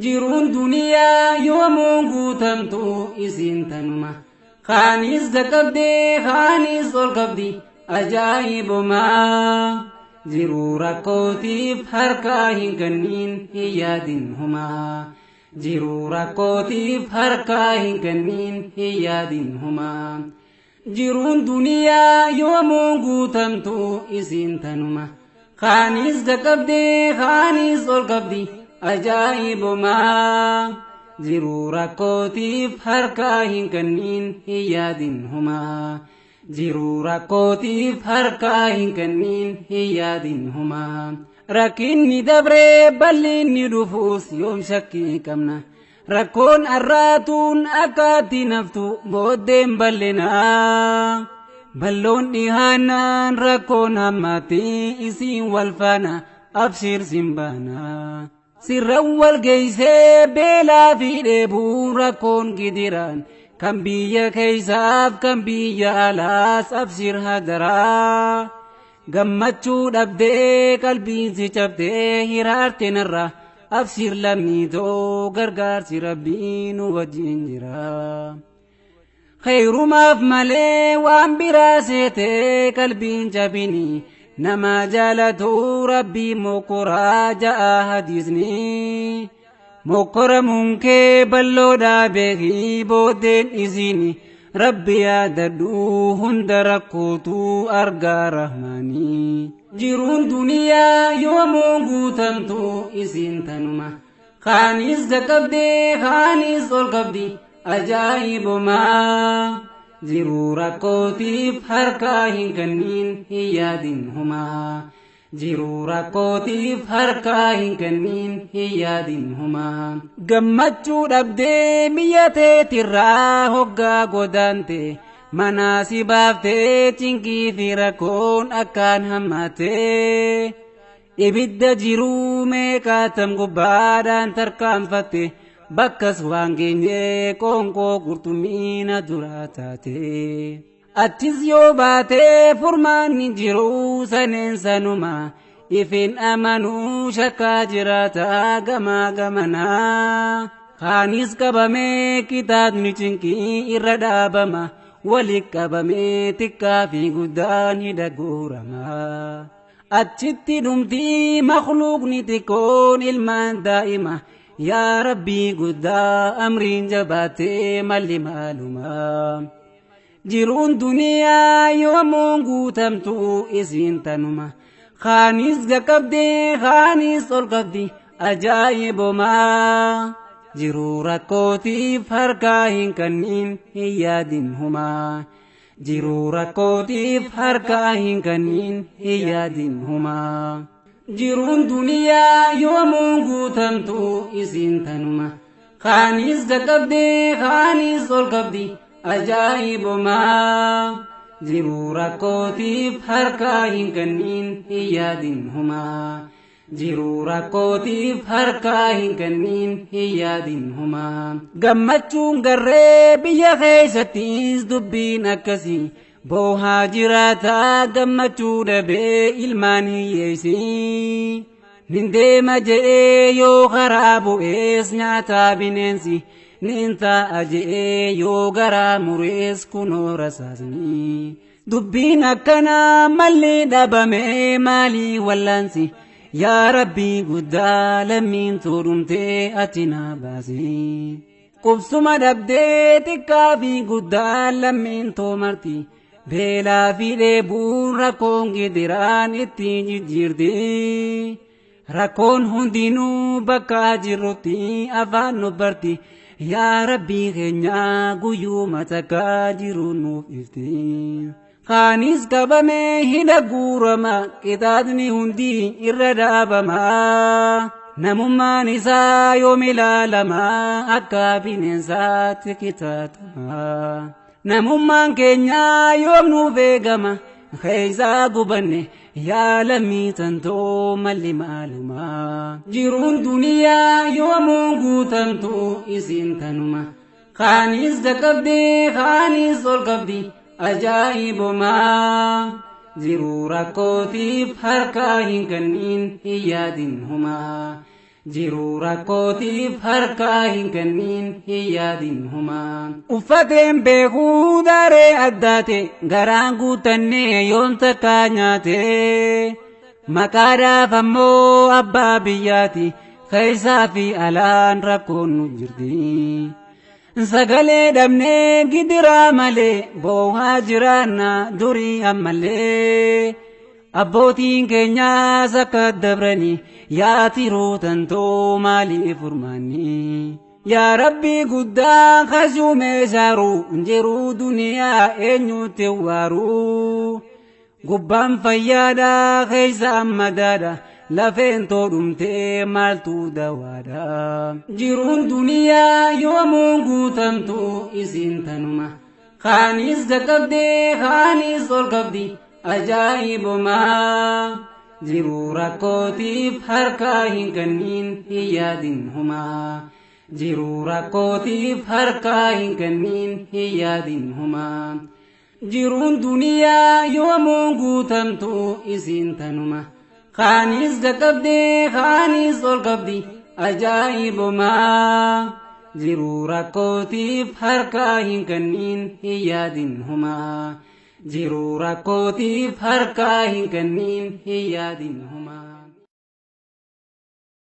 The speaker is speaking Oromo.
Jiruun duniyaa yoomuu guutamtu isiin tanuma. Kaanis qaqqabdee kaanis ol qabdi ajaa'ibumaa. Jiruu rakkootiif harkaa hin kenniin hin yaadin humaa. Jiruu rakkootiif harkaa hin kenniin hin yaadin humaa. Jiruun duniyaa yoomuu guutamtu isiin tanuma. Kaanis qaqqabdee kaanis ol qabdi ajaa'ibumaa. Jiruu rakkootiif harkaa hin kenniin hin yaadin humaa. Jiruu rakkootiif harkaa hin kenniin hin yaadin humaa. Rakkinni dabree bal'inni dhufuus yoom shakkii qabna. Rakkoon arraatuun akkaatti naftu booddeen bal'inaa. Balloon dhihaannaan rakkoon hammaatti isiin wal faana abshiir sin baana. Sirran wal geessee beelaa fi dheebuun rakkoon gidiraan kan biyya keessaaf kan biyya alaas abshir hadaraa. Gammachuu dhabdee qalbiin si cabdee hiraarte narra abshir lammiitoo gargaarsi rabbii nu wajjin jira. Khayrumaaf malee waan biraa seetee qalbiin cabini nama jaalatu rabbii mokoraa ja'a hadiisni. Mokoramuun kee balloodhaa beekii booddeen isiini rabbi yaadadhu hunda rakkootu argaa rahmaanii. Jiruun duniyaa yoomuu guutamtu isiin tanuma. Kaanis qaqqabdee kaanis ol qabdi ajaa'ibumaa. Jiruu rakkootiif harkaa hin kenniin hin yaadin humaa. Jiruu rakkootiif harkaa hin kenniin hin yaadin humaa. Gammachuu dhabdee biyya teetirraa hoggaa godaante manaa si baaftee cinqii fi rakkoon akkaan hammaate. Ibidda jiruu meeqaatam gubbaadhaan tarkaanfatte bakkas waan geenye qoonqoo qurxummiina duraa taate. Achis yoo baatee furmaanni jiruu saneen sanuma ifin amanuu shakkaa jiraata gamaa gamanaa. Kaanis qabamee kitaabni cinqii irra dhaabama wali qabamee xiqqaa fi guddaan hidha guurama. Achitti dhumtii makluuqni xiqqoon ilmaan daa'ima yaa rabbii guddaa amriin jabaatee malli maaluma. Jiruun duniyaa yoomuu guutamtu isiin tanuma. Kaanis qaqqabdee kaanis ol qabdi ajaa'ibumaa. Jiruu rakkootiif harkaa hin kenniin hin yaadin humaa. Jiruu rakkootiif harkaa hin kenniin hin yaadin humaa. Jiruun duniyaa yoomuu guutamtu isiin tanuma. Kaanis qaqqabdee kaanis ol qabdi ajaa'ibumaa. Jiruu rakkootiif harkaa hin kenniin hin yaadin humaa. Jiruu rakkootiif harkaa hin kenniin hin yaadin humaa. Gammachuun garree biyya keessattis dubbiin akkasii boohaa jiraataa gammachuu dhabee ilmaan hiyyeessi. Nin deema je'ee yoo karaa bu'ees nyaataa bineensi. Nin taa'a je'ee yoo garaa murees kunoo rasaasni. Dubbiin akkanaa malli dhabamee maalii wallaansi? Yaa Rabbii guddaa lammiin tuudhumtee ati naa baasi. Qubsuma dhabdee xiqqaa fi guddaa lammiin toomarti. Beelaa fi dheebuun rakkoon gidiraan itti jijjiirti. Rakkoon hundinuu bakka jirrutti afaan nu barti. Yaa Rabbii keenya guyyuma takka jiru nuuf ifti. Kaanis qabamee hidha guurama qixaaxni hundi irra dhaabama. Namummaan isaa yoom ilaalama akka bineensaatti kitaatama. Namummaan keenya yoom nuuf eegama keessaa gubanne yaa lammii tantoo malli maaluma. Jiruun duniyaa yoomuu guutamtu isiin tanuma. Kaanis qaqqabdee kaanis ol qabdi ajaa'ibumaa. Jiruu rakkootiif harkaa hin kenniin hin yaadin humaa. Jiruu rakkootiif harkaa hin kennin hin yaadin humaa. Uffateen beekuu daaree addaate garaan guutannee yoom takkaa nyaate. Maqaadhaaf ammoo abbaa biyyaati keessaa fi alaan rakkoon nu jirti. Sagalee dhabnee gidiraa malee boo'aa jiraanna durii ammallee. Abbootiin keenyaas akka dabranii yaa tiruu tantoo maaliif furmaanni? Yaa Rabbi guddaa kasuu meeshaaru jiruu duniyaa eenyutti waaru? Gubbaan fayyaadha keessa ammadaadha lafeen too dhumtee maaltu dawaadha? Jiruun duniyaa yoomuu guutamtu isiin tanuma. Kaanis qaqqabdee kaanis ol qabdi. Ajaa'ibumaa jiruu rakkootiif harkaa hin kennin hin yaadin humaa. Jiruu rakkootiif harkaa hin kennin hin yaadin humaa. Jiruun duniyaa yoomuu guutamtu isiin tanuma. Kaanis qaqqabdee kaanis ol qabdi ajaa'ibumaa. Jiruu rakkootiif harkaa hin kennin hin yaadin humaa. Jiruu rakkootiif harkaa hin kennin hin yaadin humaa.